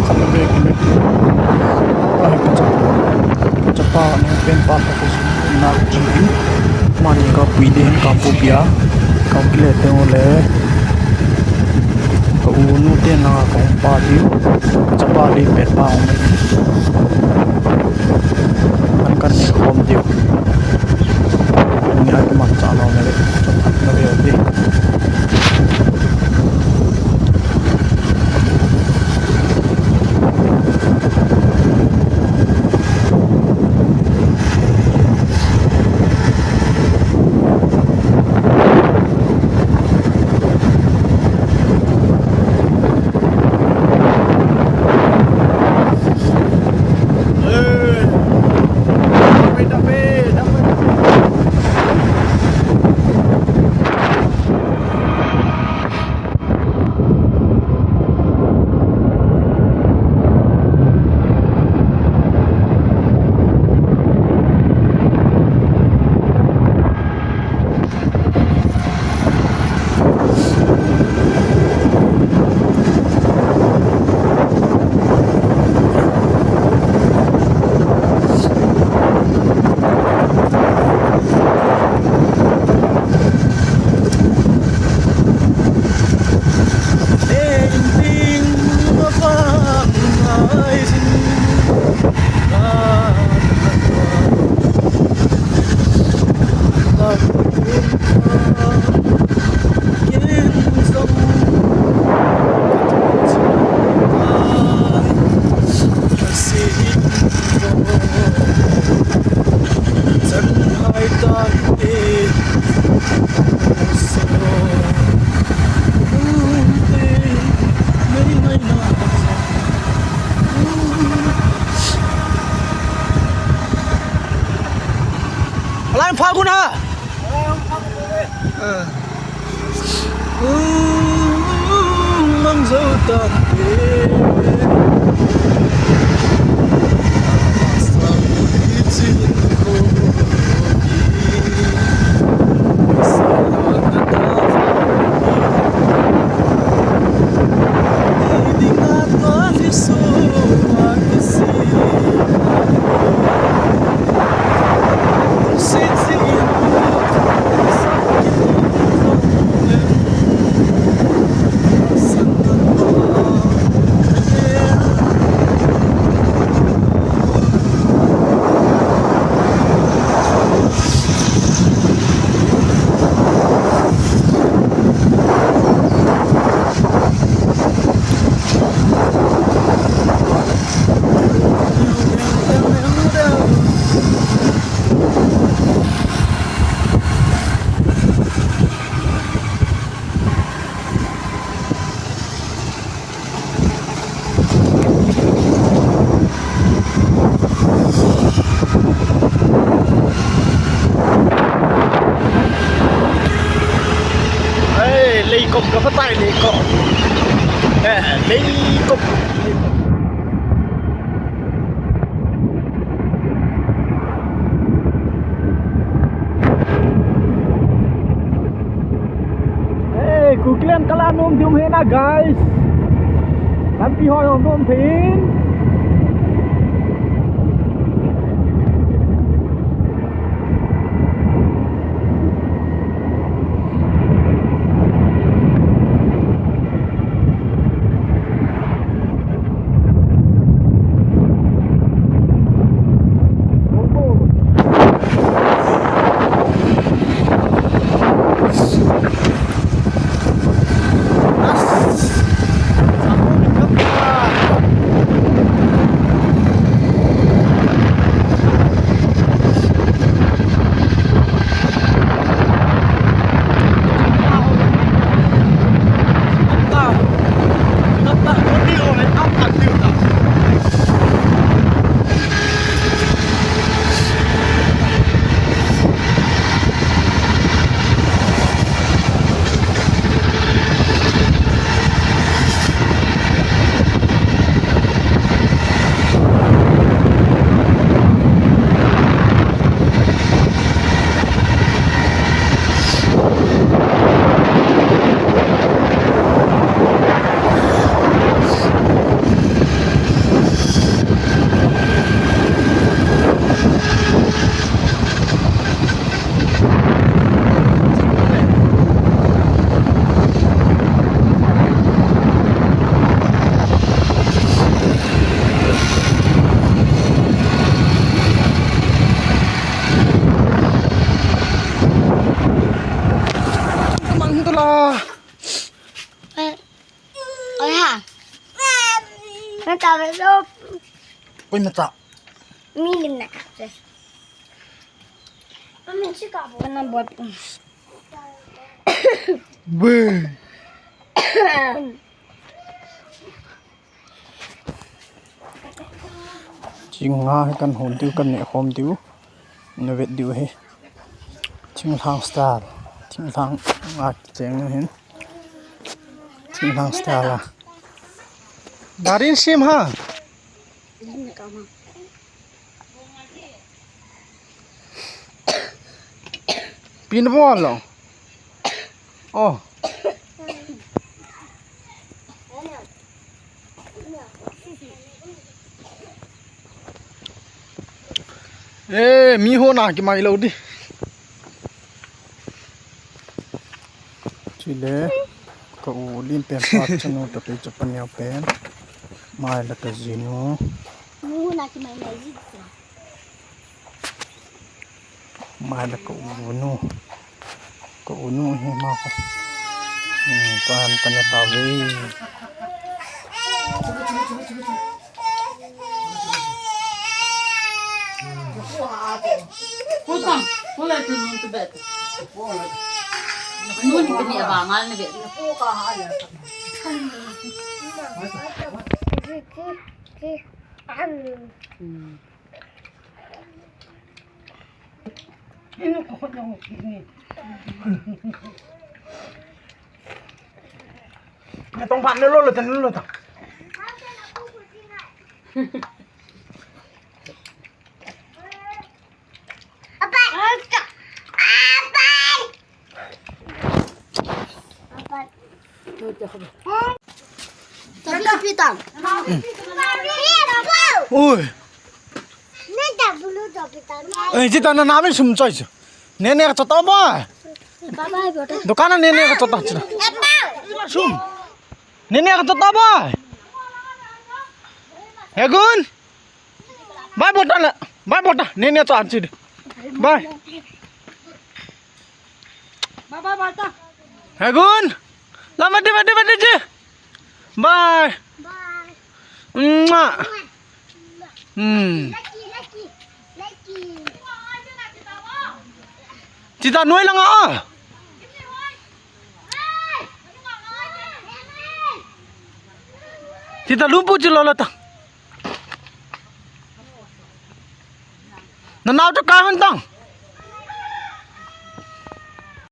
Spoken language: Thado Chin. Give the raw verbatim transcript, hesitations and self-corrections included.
Khat na ve kit. Ahi ka chapa, ka chapa nu pen pa ka ko na chi. Mani ka pui de hin ka pu pia. Ka kile te le. Ka u nu te na ka pa di. Ka chapa di pen pa. An kan ni khom diu. Ni a ki man cha lo me le. Cha phat na ve o ti. Alang phagun ha. Mang zo ta te. Sa mu ti chin ko. Sa na ta. Ni ding a ta li so a ki si. Ei, leikop ka phatai, leikop. Eh, leikop. Leikop. Hey, Kukiland kala nom diu hena, guys. Lampi hoi hom nom thin. Oi, macha. Mi lim na ka. Amin si ka bo na bo. Bwe. Chinga hi kan hon diu, kan neh khom diu. Na vet diu hi. Thinglhang style. Thinglhang nga cheng hin. Thinglhang style a. Darin sim ha. Pin bol lo. Oh. Eh, mi ho na ki mai lo di. Chile, ka u lim pen pa chanu ta pe cha pa neo pen. Mai la ka jinu. Mi ho na ki mai mai ji. Mai la ka u nu. Ka u nu hi ma ko. Hmm, pa han ta ne ta ve. Putang, pulai tu nun tu bet. Nun tu ni abang al ni bet. Hmm. Tong phan lo lo tan lo tan. Oi. Eh, jita na nami sum choi chu. Nene ka chota ba. Dukan a nene ka chota chu. Sum. Nene ka chota ba. Hegun. Bai bota la. Bai bota. Nene to an chi. Bai. Bye bye bota. Hegun. La mati mati mati ji. Bye. Bye. Mwah. Hmm. Lucky, lucky, lucky. Tita noi langa a. Tita lumpu chi lo lo ta. Na nau ta ka han tang.